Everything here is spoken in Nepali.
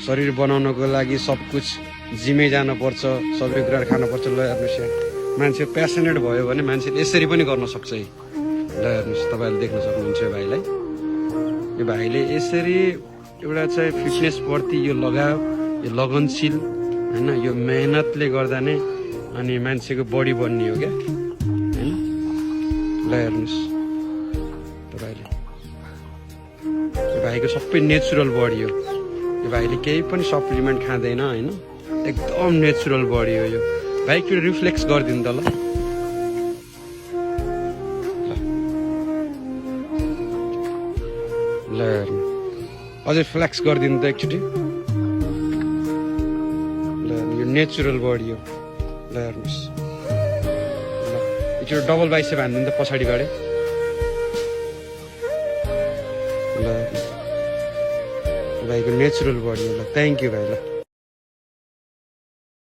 शरीर बनाउनको लागि सब कुछ जिमै जानुपर्छ, सबै कुरा खानुपर्छ। ल हेर्नुहोस् यहाँ मान्छे प्यासनेट भयो भने मान्छेले यसरी पनि गर्न सक्छ। ल हेर्नुहोस् तपाईँहरूले देख्न सक्नुहुन्छ यो भाइलाई। यो भाइले यसरी एउटा चाहिँ फिटनेसप्रति यो लगाव, यो लगनशील होइन, यो मेहनतले गर्दा नै अनि मान्छेको बडी बन्ने हो क्या होइन। ल हेर्नुहोस् तपाईँले, यो भाइको सबै नेचुरल बडी हो। यो भाइले केही पनि सप्लिमेन्ट खाँदैन होइन, एकदम नेचुरल बडी हो यो। भाइ त्यो रिफ्लेक्स गरिदिनु त ल। ल हेर्नु अझै फ्लेक्स गरिदिनु त एकचोटि। ल यो नेचुरल बडी हो। ल हेर्नुहोस्, ल एकचोटि डबल बाइसेप हानिदिनु त पछाडिबाटै। ल भाइको नेचुरल बडी हो। ल थ्याङ्क यू भाइ। ल